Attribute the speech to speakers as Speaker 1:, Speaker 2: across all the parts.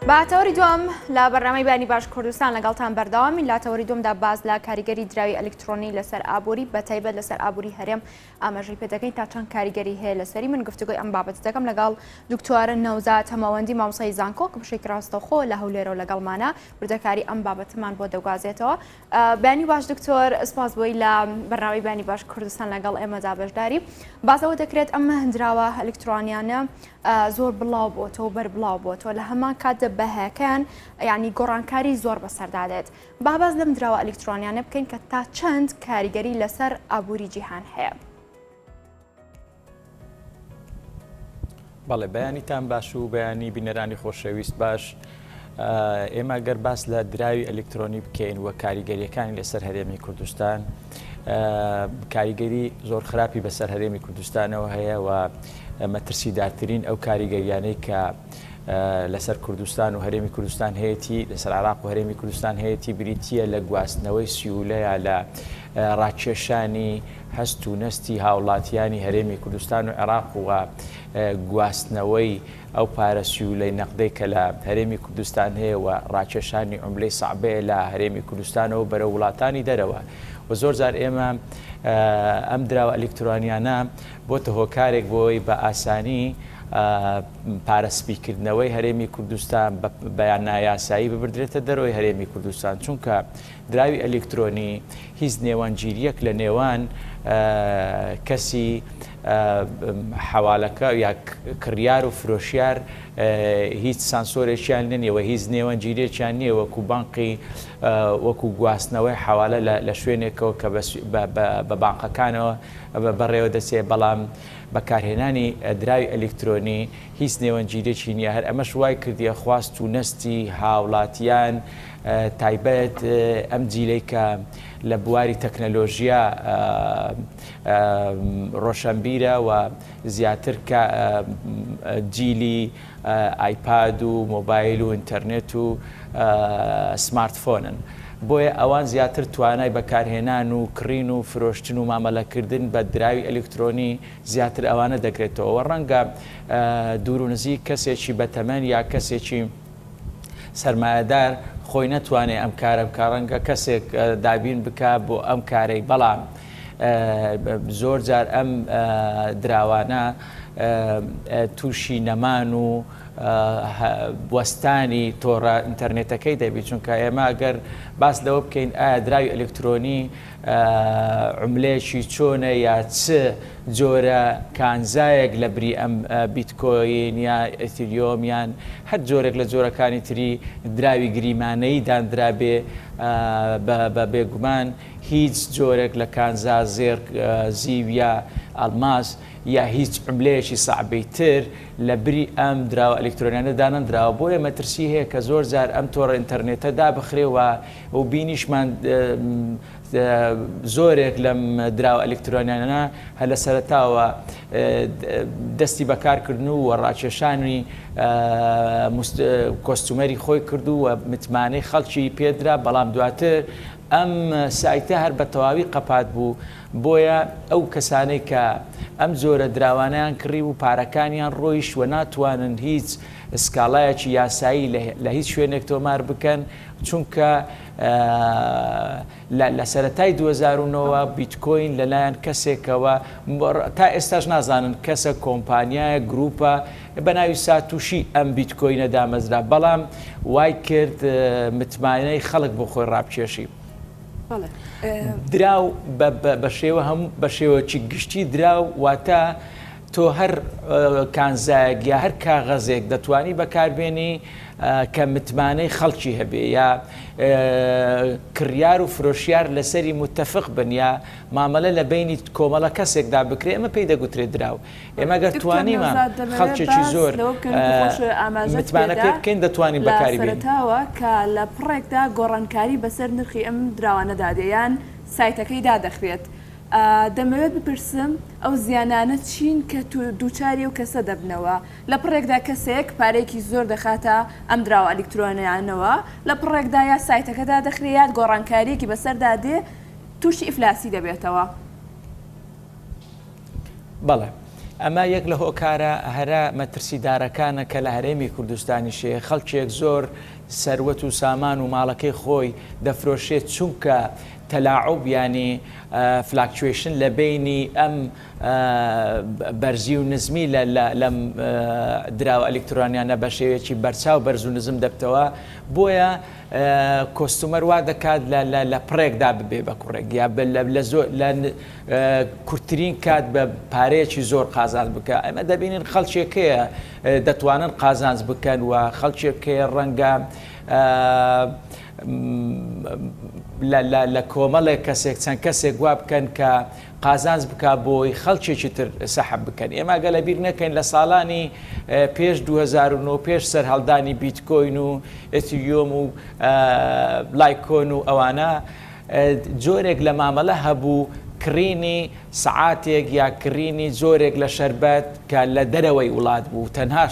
Speaker 1: با تەوەری دووەم لە بەرنامەی بانی باش کوردستان لەگەڵتان بەردەوامین لا تەوەری دووەمدا باس لە کاریگەری دراوی ئەلکترۆنی لەسەر ئابووری بە تایبەت لەسەر ئابووری هەرێم ئاماژەی پێدەکەین تا چەند کاریگەری هەیە لەسەری من گفتوگۆی ئەم بابەتە دەکەم لەگەڵ دکتۆر نەوزاد هەمەوەندی مامۆستای زانکۆ کە بەشێکی ڕاستەوخۆ لە هەولێرەوە لەگەڵمانە وردەکاری ئەم بابەتەمان بۆ دەگوازێتەوە بەیانی باش دکتۆر سپاس بۆی لە بەرنامەی بەیانی باش کوردستان لەگەڵ ئێمەدا بەشداری باس ئەوە دەکرێت ئەم دراوە ئەلکترۆنیانە زۆر بڵاو بۆتەوە بەر بڵاو بۆتەوە لە هەمان کاتدا بەهاکەیان یعنی گۆڕانکاری زۆر بەسەردا دێت با باس لەم دراوە ئەلکترۆنیانە بکەین کە تا چەند کاریگەری لەسەر ئابووری جیهان هەیە.
Speaker 2: بەڵێ بەیانیتان باش و بەیانی بینەرانی خۆشەویست باش ئێمە گەر باس لە دراوی ئەلکترۆنی بکەین و کاریگەریەکانی لەسەر هەرێمی کوردستان کاریگەری زۆر خراپی بەسەر هەرێمی کوردستانەوە هەیە و مەترسیدارترین ئەو کاریگەریانەی کە لەسەر کوردستان و هەرێمی کوردستان هەیەی لەسەر عراق و هەرێمی کوردستان هەیەی بریتە لە گواستنەوەی سیولەیە لە ڕاکێشانی هەست و نەستی هاوڵاتیانی هەرێمی کوردستان و عێراق و گواستنەوەی ئەو پارە سیولەی نەقدەی کە لە هەرێمی کوردستان هەیە و ڕاکێشانی عوملەی سەعبەیە لە هەرێمی کوردستانەوە بەرەو وڵاتانی دەرەوە و زۆر جار ئێمە ئەم دراوە ئەلیکترۆنیانە بۆتە هۆکارێک بۆی بە ئاسانی پارە سپیکردنەوەی هەرێمی کوردستان بە نایاسایی ببردرێتە دەرەوەی هەرێمی کوردستان چونکە دراوی ئەلیکترۆنی هیچ نێوەندگیرییەک لە نێوان کەسی حەوالەکە یا کڕیار و فرۆشیار هیچ سانسۆرێکیان نییە و هیچ نێوەندگیرییەکیان نییە وەکو بانقی وەکو گواستنەوەی حەوالە لە شوێنێکەوە کە بە بانقەکانەوە بەڕێوە دەچێت بەڵام بەکارهێنانی دراوی ئەلیکترۆنی هیچ نێوەندگیریی نییە هەر ئەمەش وای کردیە خواست و نەستی هاوڵاتیان تایبەت ئەم جیلەی کە لە بواری تەکنەلۆژیا ڕۆشەنبیرە و زیاتر کە جیلی ئایپاد و مۆبایل و ئینتەرنێت و سمارتفۆنن. بۆیە ئەوان زیاتر توانای بەکارهێنان و کڕین و فرۆشتن و مامەلەکردن بە دراوی ئەلیکترۆنی زیاتر ئەوانە دەگرێتەوە و ڕەنگە دوور و نزیک کەسێکی بەتەمەن یا کەسێکی سەرمایەدار خۆی نەتوانێ ئەم کارە بکا ڕەنگە کەسێک دابین بکا بۆ ئەم کارەی بەڵام زۆر جار ئەم دراوانە تووشی نەمان و وەستانی تۆڕە ئینتەرنێتەکەی دەبی چونکە ئێمە گەر باس لەوە بکەین ئایا دراوی ئەلکترۆنی عوملەیەکی چۆنە یا چ جۆرە کانزایەک لە بری ئەم بیتکۆین یا ئیتریۆم یان هەر جۆرێک لە جۆرەکانی تری دراوی گریمانەیی داندرابێ بە بێگومان هیچ جۆرێک لە کانزا زێڕ زیو یا ئەڵماس یا هیچ عوملەیەکی سەعبەی تر لە بری ئەم دراوە ئەلیکترۆنیانە دانەندراوە بۆیە مەترسی هەیە کە زۆر جار ئەم تۆڕە ئینتەرنێتە دابخرێ و و بینیشمان زۆرێک لەم دراوە ئەلیکترۆنیانە هەر لە سەرەتاوە دەستی بەکارکردن و ڕاکێشانی customer ی خۆی کردو و متمانەی خەڵکی پێدرا بەڵام دواتر ئەم سایتە هەر بە تەواوی قەپات بوو بۆیە ئەو کەسانەی کە ئەم جۆرە دراوانەیان کڕی و پارەکانیان ڕۆیشت و ناتوانن هیچ سکاڵایەکی یاسایی لە هیچ شوێنێک تۆمار بکەن چونکە لە سەرەتای 2009 وە بیتکۆین لەلایەن کەسێکەوە تا ئێستاش نازانن کەسە کۆمپانیایە گروپە بە ناوی ساتوشی ئەم بیتکۆینە دامەزرا بەڵام وای کرد متمانەی خەڵک بۆ خۆی ڕابکێشی. دراو بە شێوە هەم بە شێوەکی گشتی دراو واتە تۆ هەر کانزایەک یا هەر کاغەزێک دەتوانی بەکاربێنی کە متمانەی خەڵکی هەبێ یا کڕیار و فرۆشیار لەسەری متفق بن یا مامەلە لە بینی کۆمەڵە کەسێکدا بکرێ ئەمە پێی دەگوترێت دراو ئێمە گەر
Speaker 3: دکتۆر
Speaker 2: توانیمان
Speaker 3: نەوزاد دەمەوێت
Speaker 2: خەڵکێکی
Speaker 3: باس
Speaker 2: زۆر
Speaker 3: لەوە بکەین وەکو خۆش ئاماژەت
Speaker 2: متمانە
Speaker 3: پێدا
Speaker 2: پێ بکەین دەتوانین
Speaker 3: لە
Speaker 2: بەکاری بێنین.
Speaker 3: سەرەتاوە کە لە پڕێکدا گۆڕانکاری بەسەر نرخی ئەم دراوانەدا دێ یان سایتەکەی دادەخرێت دەمەوێت بپرسم ئەو زیانانە چین کە دووچاری ئەو کەسە دەبنەوە لە پڕێکدا کەسێک پارەیەکی زۆر دەخاتە ئەم دراوە ئەلیکترۆنیانەوە لە پڕێکدا یا سایتەکە دادەخرێ یان گۆڕانکاریەکی بەسەردا دێ تووشی ئیفلاسی دەبێتەوە.
Speaker 2: بەڵێ. ئەمە یەک لە هۆکارە هەرە مەترسیدارەکانە کە لە هەرێمی کوردستانیش هەیە، خەڵکێک زۆر سەروەت و سامان و ماڵەکەی خۆی دەفرۆشێت چونکە تەلاعوب یانی fluctuation لە بەینی ئەم بەرزی و نزمی لە لەم دراوە ئەلیکترۆنیانە بە شێوەیەکی بەرچاو بەرز و نزم دەبتەوە بۆیە customer وا دەکات لە پڕێکدا ببێ بە کوڕێک یا لە زۆر لە کورتترین کات بە پارەیەکی زۆر قازانج بکە ئەمە دەبینین خەڵکێک هەیە دەتوانن قازانج بکەن و خەڵکێک هەیە ڕەنگە لە کۆمەڵێک کەسێک چەند کەسێک وا بکەن کە قازانج بکا بۆی خەڵکێکی تر سەحب بکەن. ئێمە گەر لەبیر نەکەین لە ساڵانی پێش 2009 پێش سەرهەڵدانی بیتکۆین و ئەتریۆم و لایکۆن و ئەوانە جۆرێک لە مامەلە هەبوو کڕینی سەعاتێک یا کڕینی جۆرێک لە شەربەت کە لە دەرەوەی وڵات بوو تەنها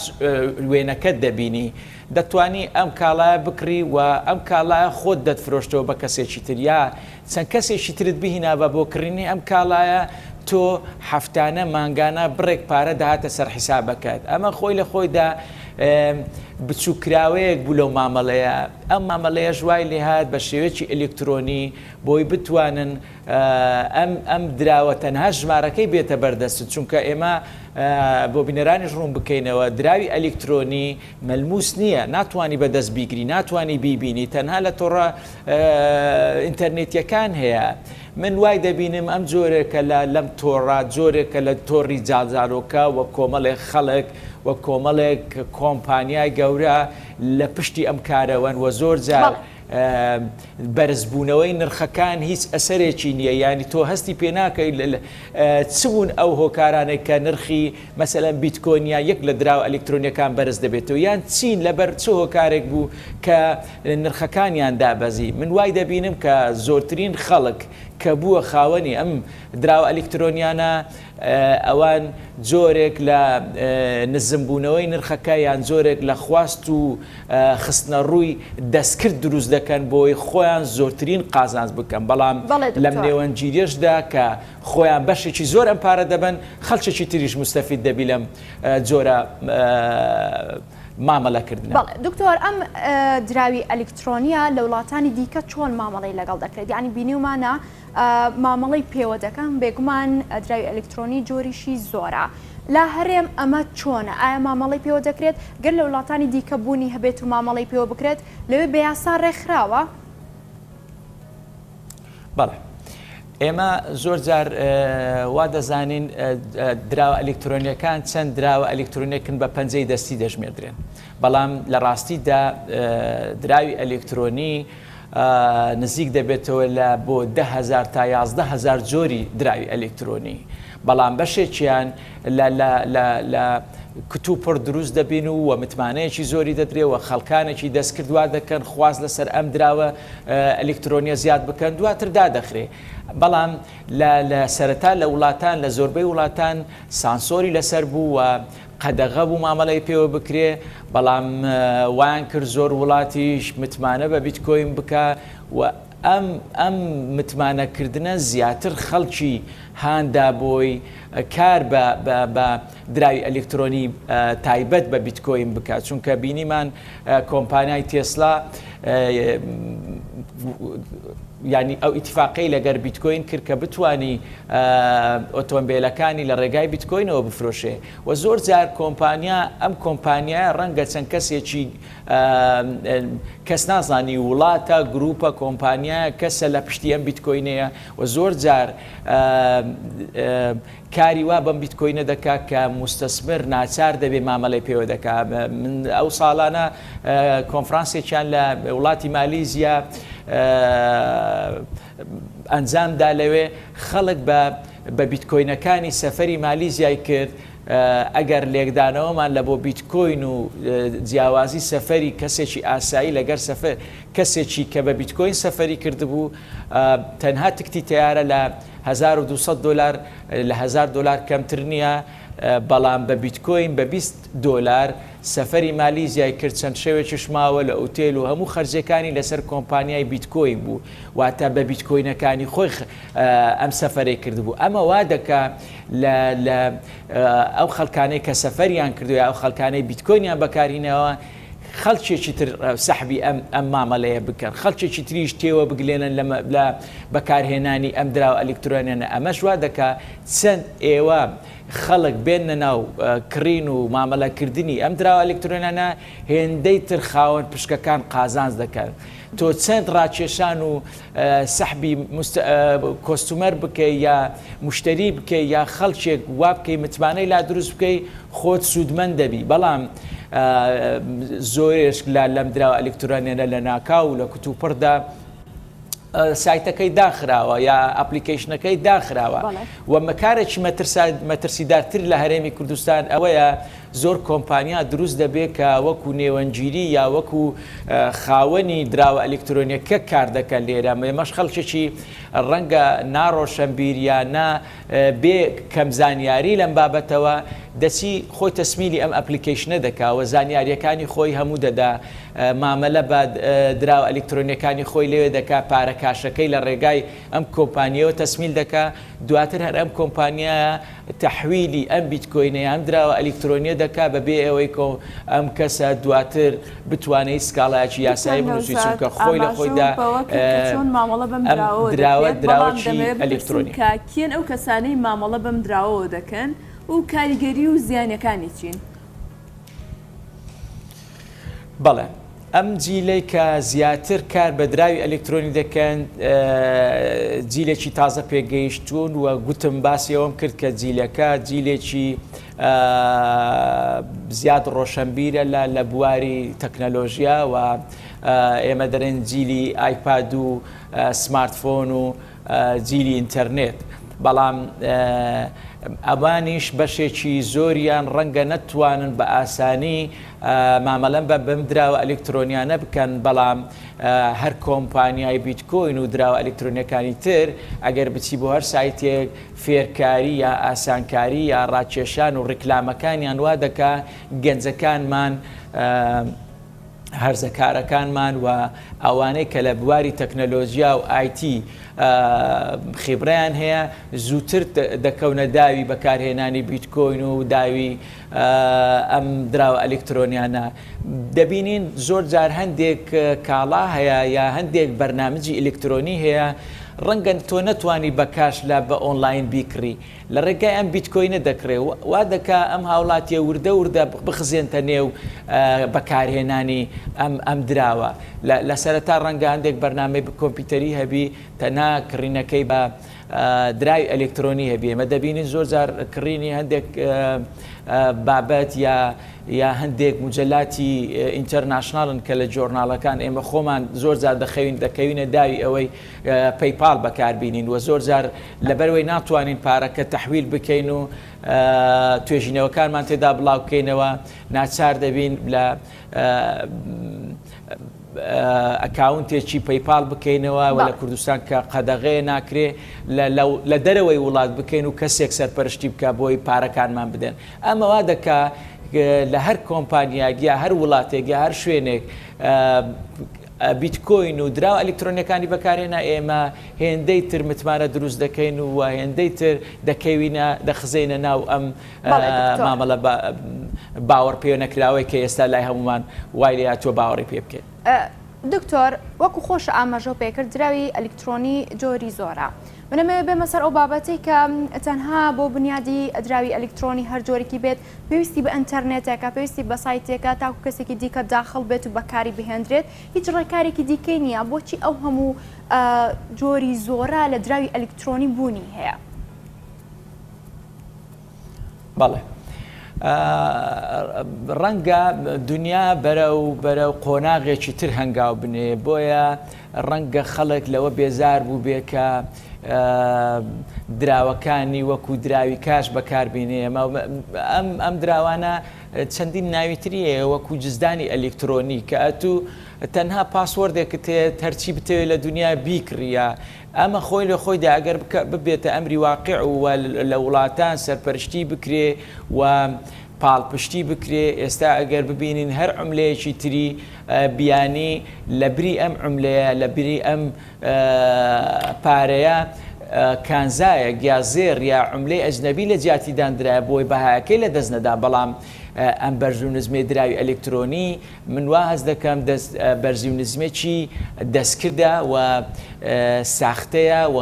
Speaker 2: وێنەکەت دەبینی دەتوانی ئەم کاڵایە بکڕی و ئەم کاڵایە خۆت دەتفرۆشتەوە بە کەسێکی تر یا چەند کەسێکی ترت بهینابا بۆ کڕینی ئەم کاڵایە تۆ هەفتانە مانگانە بڕێک پارە دەهاتە سەر حیسابەکەت ئەمە خۆی لە خۆیدا بچووککراوەیەک بوو لەو مامەڵەیە ئەم مامەڵەیەش وای لێهات بە شێوەیەکی ئەلیکترۆنی بۆی بتوانن ئەم ئەم دراوە تەنها ژمارەکەی بێتە بەردەستت چونکە ئێمە بۆ بینەرانیش ڕوون بکەینەوە دراوی ئەلیکترۆنی مەلموس نییە ناتوانی بەدەست بیگری ناتوانی بیبینی تەنها لە تۆڕە ئینتەرنێتیەکان هەیە من وای دەبینم ئەم جۆرێکە لە لەم تۆڕە جۆرێکە لە تۆڕی جاڵجاڵۆکە و کۆمەڵێک خەڵک و کۆمەڵێک کۆمپانیای گەورە لە پشتی ئەم کارەوەن و زۆر جار بەرزبوونەوەی نرخەکان هیچ ئەسەرێکی نییە یانی تۆ هەستی پێ ناکەی چ بوون ئەو هۆکارانەی کە نرخی مەسەلەن بیتکۆین یان یەک لە دراوە ئەلیکترۆنیەکان بەرز دەبێتەوە یان چین لەبەر چ هۆکارێک بوو کە نرخەکانیان دابەزی من وای دەبینم کە زۆرترین خەڵک کە بووە خاوەنی ئەم دراوە ئەلیکترۆنیانە ئەوان جۆرێک لە نزمبوونەوەی نرخەکە یان جۆرێک لە خواست و خستنەڕووی دەستکرد دروست دەکەن بۆی خۆیان زۆرترین قازانج بکەن بەڵام لەم نێوەندگیریەشدا کە خۆیان بەشێکی زۆر ئەم پارە دەبەن خەڵکێکی تریش موستەفید دەبی لەم جۆرە مامەلەکردنە.
Speaker 1: بەڵێ دکتۆر ئەم دراوی ئەلیکترۆنیە لە وڵاتانی دیکە چۆن مامەڵەی لەگەڵ دەکرێت یانی بینیومانە مامەڵەی پێوە دەکەن بێگومان دراوی ئەلیکترۆنی جۆریشی زۆرە لە هەرێم ئەمە چۆنە ئایا مامەڵەی پێوە دەکرێت گەر لە وڵاتانی دیکە بوونی هەبێت و مامەڵەی پێوە بکرێت لەوێ بە یاسا ڕێکخراوە؟
Speaker 2: بەڵێ ئێمە زۆر جار وا دەزانین دراوە ئەلیکترۆنیەکان چەند دراوە ئەلیکترۆنیەکن بە پەنجەی دەستی دەژمێردرێن بەڵام لە ڕاستیدا دراوی ئەلیکترۆنی نزیک دەبێتەوە لە بۆ 10هزار تا 11هزار جۆری دراوی ئەلیکترۆنی بەڵام بەشێکیان لە لە لە لە کتوپڕ دروست دەبین و و متمانەیەکی زۆری دەدرێ و خەڵکانێکی دەستکرد وا دەکەن خواست لەسەر ئەم دراوە ئەلیکترۆنیە زیاد بکەن دواتر دادەخرێ بەڵام لە لە سەرەتا لە وڵاتان لە زۆربەی وڵاتان سانسۆری لەسەر بوو و قەدەغە بوو مامەڵەی پێوە بکرێ بەڵام وایان کرد زۆر وڵاتیش متمانە بە بیتکۆین بکە و ئەم ئەم متمانەکردنە زیاتر خەڵکی هاندا بۆی کار بە بە بە دراوی ئەلیکترۆنی تایبەت بە بیتکۆین بکات چونکە بینیمان کۆمپانیای تێسلا ینی ئەو ئیتفاقەی لەگەر بیتکۆین کرد کە بتانی ئۆتۆمبیلەکانی لە ڕێگای بیتکۆینەوە بفرۆشێ و زۆر جار کۆمپانیا ئەم کۆمپانیایە ڕەنگە چەند کەسێکی کەس نازانی وڵاتە گروپە کۆمپانیایە کەسە لە پشتی ئەم بیتکۆینەیە و زۆر جار کاری وا بەم بیتکۆینە دەکا کە موستەسمر ناچار دەبێ مامەلەی پێوە دەکا من ئەو ساڵانە کۆنفرانسێکیان لە وڵاتی مالیزیا ئەنجام دا لەوێ خەڵک بە بە بیتکۆینەکانی سەفەری مالیزیای کرد ئەگەر لێکدانەوەمان لە بۆ بیتکۆین و جیاوازی سەفەری کەسێکی ئاسایی لەگەر سەفەر کەسێکی کە بە بیتکۆین سەفەری کردبوو تەنها تکتی تەیارە لە 1200 دۆلار لە 1000 دۆلار کەمتر نییە بەڵام بە بیتکۆین بە 20 دۆلار سەفەری مالیزیای کرد چەند شەوێکیش ماوە لە ئوتێل و هەموو خەرجیەکانی لەسەر کۆمپانیای بیتکۆین بوو واتە بە بیتکۆینەکانی خۆی ئەم سەفەرەی کردبوو ئەمە وا دەکا لە لە ئەو خەڵکانەی کە سەفەریان کردو یا ئەو خەڵکانەی بیتکۆینیان بەکارهیناوە خەڵکێکی تر سەحبی ئەم ئەم مامەلەیە بکەن خەڵکێکی تریش تێوە بگلێنن لە لە بەکارهێنانی ئەم دراوە ئەلیکترۆنیانە ئەمەش وا دەکا چەند ئێوە خەڵک بێننە ناو کڕین و مامەلەکردنی ئەم دراوە ئەلیکترۆنیانە هێندەی تر خاوەن پشکەکان قازانج دەکەن تۆ چەند ڕاکێشان و سەحبی customer بکەی یا مشتری بکەی یا خەڵکێک وا بکەی متمانەی لا دروست بکەی خۆت سوودمەند دەبی بەڵام زۆرێک لە لەم دراوە ئەلیکترۆنیانە لە ناکاو و لە کوتوپڕدا سایتەکەی داخراوە یا application ەکەی داخراوە و مەکارێکی مەترسیدارتر لە هەرێمی کوردستان ئەوەیە زۆر کۆمپانیا دروست دەبێت کە وەکو نێوەندگیری یا وەکو خاوەنی دراوە ئەلیکترۆنیەکە کار دەکەن لێرە ئێمەش خەڵکێکی ڕەنگە ناڕۆشەنبیر یا نا بێ کەم زانیاری لەم بابەتەوە دەچی خۆی تەسمیلی ئەم application ە دەکا و زانیاریەکانی خۆی هەموو دەدا مامەلە بە دراوە ئەلیکترۆنیەکانی خۆی لەوێ دەکا پارە کاشەکەی لە ڕێگای ئەم کۆمپانیەوە تەسمیل دەکا دواتر هەر ئەم کۆمپانیایە تەحویلی ئەم بیتکۆینە یان دراوە ئەلیکترۆنیە دەکا بە بێ ئەوەی کۆ ئەم کەسە دواتر بتوانێ هیچ سکاڵایەکی
Speaker 3: دکتۆر
Speaker 2: یاسایی بنووسی
Speaker 3: نەوزاد
Speaker 2: چونکە خۆی لە
Speaker 3: ئاماژەو
Speaker 2: خۆیدا
Speaker 3: بەوە کرد کە چۆن مامەڵە بەم
Speaker 2: ئەم
Speaker 3: دراوەوە
Speaker 2: دراوە
Speaker 3: دەکرێت بەڵام
Speaker 2: دراوەکی
Speaker 3: دەمەوێت بپرسم
Speaker 2: ئەلیکترۆنیە.
Speaker 3: کە کێن ئەو کەسانەی مامەڵە بەم دراوەوە دەکەن و کاریگەری و زیانەکانی چین؟
Speaker 2: بەڵێ ئەم جیلەی کە زیاتر کار بە دراوی ئەلکترۆنی دەکەن جیلێکی تازە پێگەیشتوون و گوتم باسی ئەوەم کرد کە جیلەکە جیلێکی زیاد ڕۆشنبیرە لە لە بواری تەکنەلۆژیا و ئێمە دەرێن جیلی ئایپاد و سمارتفۆن و جیلی ئینتەرنێت، بەڵام ئەوانیش بەشێکی زۆریان ڕەنگە نەتوانن بە ئاسانی مامەلە بە بەم دراوە ئەلیکترۆنیانە بکەن، بەڵام هەر کۆمپانیای بیتکۆین و دراوە ئەلیکترۆنیەکانی تر ئەگەر بچی بۆ هەر سایتێک فێرکاری یا ئاسانکاری یا ڕاکێشان و ڕیکلامەکانیان وا دەکا گەنجەکانمان هەرزەکارەکانمان و ئەوانەی کە لە بواری تەکنەلۆجیا و ئایتی خیبرەیان هەیە زووتر دەکەونە داوی بەکارهێنانی بیتکۆین و داوی ئەم دراوە ئەلیکترۆنیانە دەبینین زۆر جار هەندێک کاڵا هەیە یا هەندێک بەرنامجی ئەلیکترۆنی هەیە ڕەنگە تۆ نەتوانی بە cash لە بە ئۆنلاین بیکڕی لە ڕێگای ئەم بیتکۆینە دەکڕێ و وا دەکا ئەم هاوڵاتیە وردە وردە بخزێنتە نێو بەکارهێنانی ئەم ئەم دراوە. لە لە سەرەتا ڕەنگە هەندێک بەرنامەی کۆمپیوتەری هەبی تەنها کڕینەکەی بە دراوی ئەلکترۆنی هەبی. ئێمە دەبینین زۆر جار کڕینی هەندێک بابەت یا یا هەندێک مجەلاتی international ن کە لە journal ەکان ئێمە خۆمان زۆر جار دەخەوین دەکەوینە داوی ئەوەی PayPal بەکاربینین و زۆر جار لەبەرئەوەی ناتوانین پارەکە تەحویل بکەین و توێژینەوەکانمان تێدا بڵاو بکەینەوە ناچار دەبین لە account ێکی PayPal بکەینەوە و لە کوردستان کە قەدەغەیە ناکرێ لە دەرەوەی وڵات بکەین و کەسێک سەرپەرشتی بکە بۆی پارەکانمان بدەن ئەمە وا دەکا لە هەر کۆمپانیاک یا هەر وڵاتێک یا هەر شوێنێک بیتکۆین و دراوە ئەلیکترۆنیەکانی بەکارهێنا ئێمە هێندەی تر متمانە دروست دەکەین و هێندەی تر دەکەوینە دەخزێینە ناو ئەم مامەڵە باوەڕ پێ نەکراوەی کە ئێستا لای هەموومان وای لێهاتووە باوەڕی پێ بکەین.
Speaker 1: دکتۆر وەکو خۆشت ئاماژەو پێکرد دراوی ئەلیکترۆنی جۆری زۆرە من ئەمەوێ بێمە سەر ئەو بابەتەی کە تەنها بۆ بنیادی دراوی ئەلیکترۆنی هەر جۆرێکی بێت پێویستی بە ئینتەرنێتێکە، پێویستی بە سایتێکە تاکو کەسێکی دیکە داخڵ بێت و بەکاری بهێندرێت، هیچ ڕێکارێکی دیکەی نییە، بۆچی ئەو هەموو جۆری زۆرە لە دراوی ئەلیکترۆنی بوونی هەیە؟
Speaker 2: بەڵێ. ڕەنگە دنیا بەرەو بەرەو قۆناغێکی تر هەنگاو بنێ، بۆیە ڕەنگە خەڵک لەوە بێزار بووبێ کە دراوەکانی وەکو دراوی cash بەکاربینێ ئەم ئەم دراوانە چەندین ناوی تری هەیە وەکو جزدانی ئەلیکترۆنی کە ئەتوو تەنها password ێکت هەیە هەرچی بتەوێت لە دنیا بیکڕیە ئەمە خۆی لە خۆیدا ئەگەر ببێتە ئەمری واقع و لە وڵاتان سەرپەرشتی بکرێ و. پاڵپشتی بکرێ، ئێستا ئەگەر ببینین هەر عوملەیەکی تری بیانی لە بری ئەم عوملەیە لە بری ئەم پارەیە کانزایەک یا زێڕ یا عوملەی ئەجنەبی لە جیاتی داندرایە بۆی بەهایەکەی لە دەست نەدا، بەڵام ئەم بەرز و نزمەی دراوی ئەلکترۆنی من وا هەست دەکەم دەست بەرزی و نزمێکی دەستکردە و ساختەیە و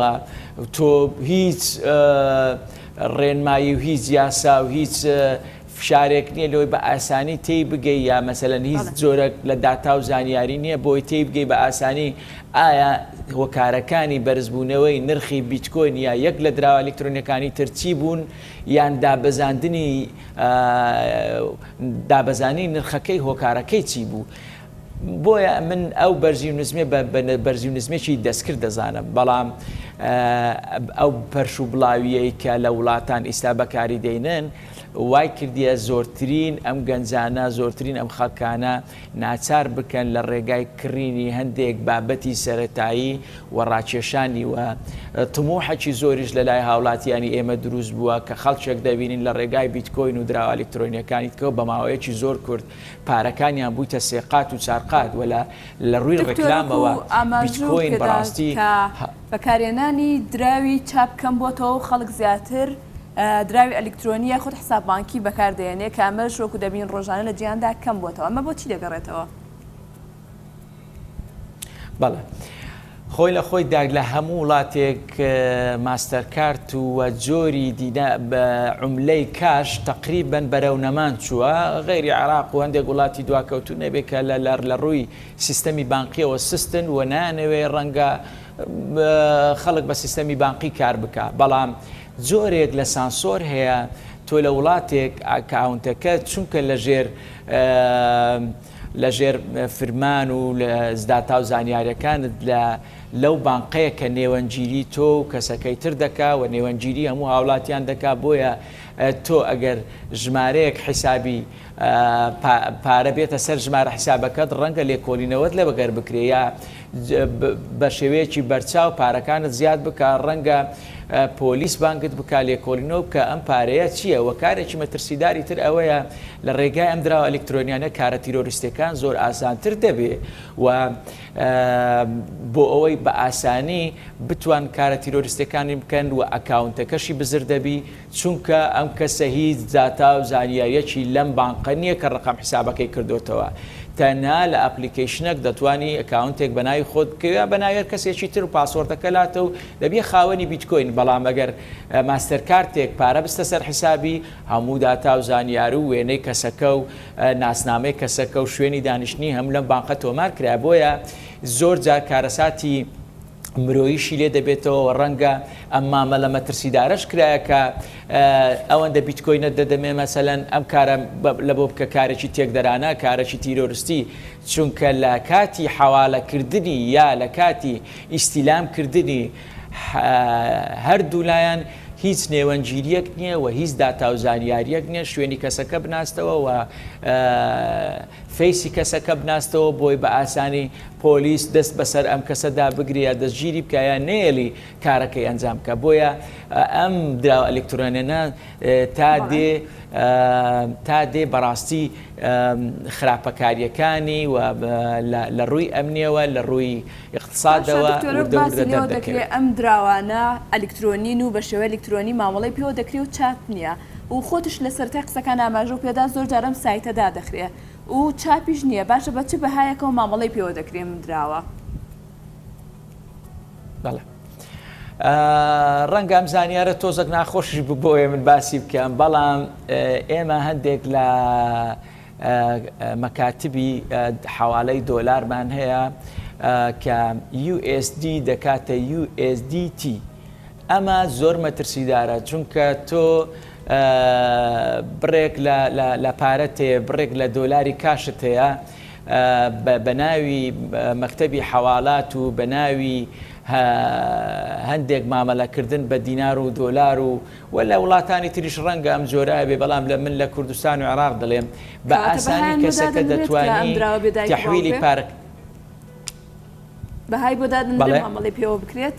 Speaker 2: تۆ هیچ ڕێنمایی و هیچ یاسا و هیچ فشارێک نییە لەوەی بە ئاسانی تێی بگەی یا مەسەلەن هیچ جۆرەک لە داتا و زانیاری نییە بۆی تێی بگەی بە ئاسانی ئایا هۆکارەکانی بەرزبوونەوەی نرخی بیتکۆین یا یەک لە دراوە ئەلیکترۆنیەکانی تر چی بوون یان دابەزاندنی دابەزانی نرخەکەی هۆکارەکەی چی بوو؟ بۆیە من ئەو بەرزی و نزمێ بە بەرزی و نزمێکی دەستکرد دەزانم بەڵام ئەو پەرش و بڵاویەی کە لە وڵاتان ئیستا بەکاری دێنن وای کردیە زۆرترین ئەم گەنجانە زۆرترین ئەم خەڵکانە ناچار بکەن لە ڕێگای کڕینی هەندێک بابەتی سەرەتایی و ڕاکێشانی و تموحەکی زۆریش لە لای هاوڵاتیانی ئێمە دروست بووە کە خەڵکێک دەبینین لە ڕێگای بیتکۆین و دراوە ئەلیکترۆنیەکانی تکەوە بە ماوەیەکی زۆر کورت پارەکانیان بوویتە سێقات و چارقات و لە لە ڕووی
Speaker 3: دکتۆر وەکو
Speaker 2: ڕێکلامەوە
Speaker 3: ئاماژەو
Speaker 2: بیتکۆین
Speaker 3: پێدا
Speaker 2: بەڕاستی
Speaker 3: کە بەکارهێنانی دراوی چاپ کەم بۆتەوە و خەڵک زیاتر دراوی ئەلیکترۆنی یاخود حساب بانکی بەکار دەهێنێ کە ئەمەش وەکو دەبینین ڕۆژانە لە جیهاندا کەم بۆتەوە ئەمە بۆ چی دەگەڕێتەوە؟
Speaker 2: بەڵێ. خۆی لە خۆی دا لە هەموو وڵاتێک ماستەرکارت و جۆری دینا بە عوملەی کاش تەقریبەن بەرەو نەمان چووە غەیری عێراق و هەندێک وڵاتی دواکەوتوو نەبێ کە لە لە ڕووی سیستەمی بانقیەوە سستن و نایانەوێ ڕەنگە خەڵک بە سیستەمی بانقی کار بکا بەڵام جۆرێک لە سانسۆر هەیە تۆ لە وڵاتێک ئەکاونتەکە چونکە لە ژێر لە ژێر فرمان و داتا و زانیاریەکانت لە لەو بانقەیە کە نێوەندگیری تۆ و کەسەکەی تر دەکا و نێوەندگیری هەموو هاوڵاتیان دەکا بۆیە تۆ ئەگەر ژمارەیەک حیسابی پارە بێتە سەر ژمارە حیسابەکەت ڕەنگە لێکۆلینەوەت لە بەگەر بکرێ یا بە شێوەیەکی بەرچاو پارەکانت زیاد بکە ڕەنگە پۆلیس بانگت بکا لێکۆڵینەوە بکە ئەم پارەیە چییە وە کارێکی مەترسیداری تر ئەوەیە لە ڕێگای ئەم دراوە ئەلیکترۆنیانە کارە تیرۆریستەکان زۆر ئاسانتر دەبێ و بۆ ئەوەی بە ئاسانی بتوان کارە تیرۆریستەکانی بکەن و ئەکاونتەکەشی بزر دەبی چونکە ئەم کەسە هیچ داتا و زانیاریەکی لەم بانقە نیە کە ڕەقەم حسابەکەی کردۆتەوە تەنها لە application ێک دەتوانی ئەکاونتێک بە ناوی خۆت بکەی یا بە ناوی هەر کەسێکی تر و password ەکە لاتە و دەبیە خاوەنی بیتکۆین بەڵام ئەگەر ماستەر کارتێک پارە بستە سەر حسابی هەموو داتا و زانیاری و وێنەی کەسەکە و ناسنامەی کەسەکە و شوێنی دانیشتنی هەموو لەم بانقە تۆمار کرایە بۆیە زۆر جار کارەساتی مرۆییشی لێ دەبێتەوە و ڕەنگە ئەم مامەلە مەترسیدارەش کرایە کە ئەوەندە بیتکۆینت دەدەمێ مەسەلەن ئەم کارە لە بۆ بکە کارێکی تێکدەرانە کارێکی تیرۆرستی چونکە لە کاتی حەوالەکردنی یا لە کاتی ئیستیلام کردنی هەردوو لایەن هیچ نێوەندگیریەک نییە و هیچ داتا و زانیاریەک نییە شوێنی کەسەکە بناستەوە و فەیسی کەسەکە بناستەوە بۆی بە ئاسانی پۆلیس دەست بەسەر ئەم کەسەدا بگرێ یا دەستگیری بکا یا نەیەلی کارەکەی ئەنجام بکا بۆیە ئەم دراوە ئەلکترۆنیانە تا دێ تا دێ بەڕاستی خراپەکاریەکانی و لە ڕووی ئەمنیەوە لە ڕووی
Speaker 3: باشە
Speaker 2: اقتصادەوە
Speaker 3: دکتۆر وەک
Speaker 2: وردە
Speaker 3: باسی
Speaker 2: وردە
Speaker 3: لێوە دەکرێ
Speaker 2: دەردەکەوێت.
Speaker 3: ئەم دراوانە ئەلیکترۆنین و بە شێوەی ئەلیکترۆنی مامەڵەی پێوە دەکرێ و چاپ نییە و خۆتش لە سەرەتای قسەکان ئاماژەو پێدا زۆر جار ئەم سایتە دادەخرێ و چاپیش نییە باشە بە چ بەهایەکەوە مامەڵەی پێوە دەکرێ ئەم دراوە؟
Speaker 2: بەڵێ ڕەنگە ئەم زانیارە تۆزەک ناخۆشیش بوو بۆیە من باسی بکەم بەڵام ئێمە هەندێک لە مەکاتبی حەوالەی دۆلارمان هەیە کە USD دەکاتە USDT ئەمە زۆر مەترسیدارە چونکە تۆ بڕێک لە پارەت هەیە بڕێک لە دۆلاری کاشت هەیە بە ناوی مەکتەبی حەوالات و بە ناوی هەندێک مامەلەکردن بە دینار و دۆلار و و لە وڵاتانی تریش ڕەنگە ئەم جۆرە هەبێ بەڵام لە من لە کوردستان و عێراق دەڵێم بە
Speaker 3: کەواتە
Speaker 2: ئاسانی
Speaker 3: بەهایان بۆ
Speaker 2: کەسەکە
Speaker 3: دادەنرێت کە ئەم
Speaker 2: دەتوانی
Speaker 3: دراوە بێ دایک و باوک
Speaker 2: تەحویلی
Speaker 3: بێ؟
Speaker 2: پارە
Speaker 3: بەهای بۆ دادەنرێ
Speaker 2: بەڵێ.
Speaker 3: مامەڵەی پێوە بکرێت؟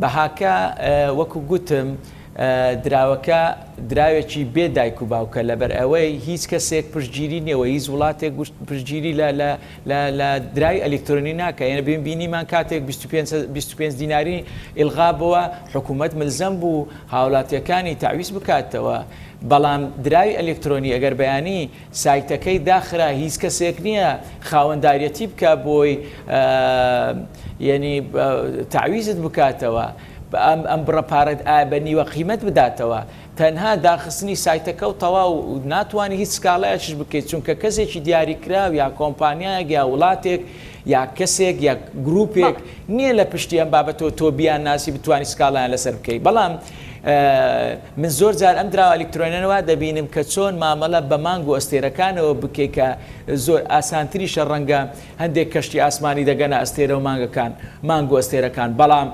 Speaker 2: بەهاکە وەکو گوتم. دراوەکە دراوێکی بێ دایک و باوکە لەبەر ئەوەی هیچ کەسێک پشتگیری نییە و هیچ وڵاتێک پشتگیری لە لە لە لە دراوی ئەلیکترۆنی ناکا یعنی بین بینیمان کاتێک 25 25 دیناری ئیلغا بووە حکوومەت ملزەم بوو هاوڵاتیەکانی تەعویز بکاتەوە بەڵام دراوی ئەلیکترۆنی ئەگەر بەیانی سایتەکەی داخرا هیچ کەسێک نییە خاوەنداریەتی بکا بۆی یعنی تەعویزت بکاتەوە ئەم ئەم بڕە پارەت ئایا بە نیوە قیمەت بداتەوە تەنها داخستنی سایتەکە و تەواو ناتوانی هیچ سکاڵایەکیش بکەیت چونکە کەسێکی دیاریکراو یا کۆمپانیایەک یا وڵاتێک یا کەسێک یا گروپێک نییە لە پشتی ئەم بابەتەوە تۆ بیان ناسی بتوانی سکاڵایان لەسەر بکەیت بەڵام من زۆر جار ئەم دراوە ئەلیکترۆنیانە وا دەبینم کە چۆن مامەڵە بە مانگ و ئەستێرەکانەوە بکەیت کە زۆر ئاسانتریشە ڕەنگە هەندێک کەشتی ئاسمانی دەگەنە ئەستێرە و مانگەکان مانگ و ئەستێرەکان بەڵام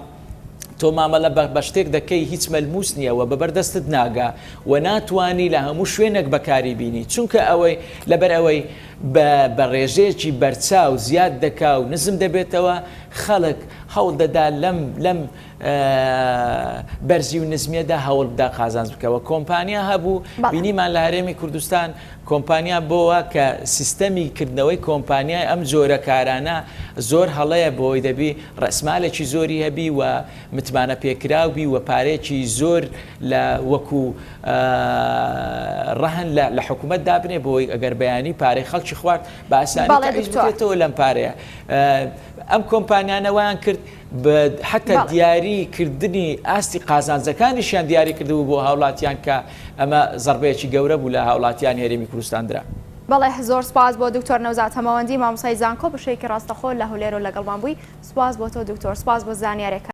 Speaker 2: تۆ مامەلە بە شتێک دەکەی هیچ مەلموس نییە و بەبەر دەستت ناگا و ناتوانی لە هەموو شوێنێک بەکاری بینی چونکە ئەوەی لەبەر ئەوەی بە ڕێژەیەکی بەرچاو زیاد دەکا و نزم دەبێتەوە خەڵک هەوڵ دەدا لەم لەم بەرزی و نزمیەدا هەوڵ بدا قازانج بکەوە کۆمپانیا هەبوو بینیمان لە هەرێمی کوردستان کۆمپانیا بۆوە کە سیستەمی کردنەوەی کۆمپانیای ئەم جۆرە کارانە زۆر هەڵەیە بۆی دەبی ڕەسمالێکی زۆری هەبی و متمانە پێکراو بی و پارەیەکی زۆر لە وەکو ڕەهن لە حکوومەت دابنێ بۆی ئەگەر بەیانی پارەی خەڵکی خوارد بە ئاسانی تەعویز بکرێتەوە لەم پارەیە ئەم کۆمپانیانە وایان کرد حەتا دیاری کردنی ئاستی قازانجەکانیشیان دیاری کردبوو بۆ هاوڵاتیان کە ئەمە زەڕبەیەکی گەورە بوو لە هاوڵاتیانی هەرێمی کوردستان درا.
Speaker 1: بەڵێ زۆر سوپاس بۆ دکتۆر نەوزاد هەمەوەندی مامۆستای زانکۆ بەشێکی ڕاستەخۆ لە هەولێرەوە لەگەڵمان بووی سوپاس بۆ تۆ دکتۆر سوپاس بۆ زانیارەکانت.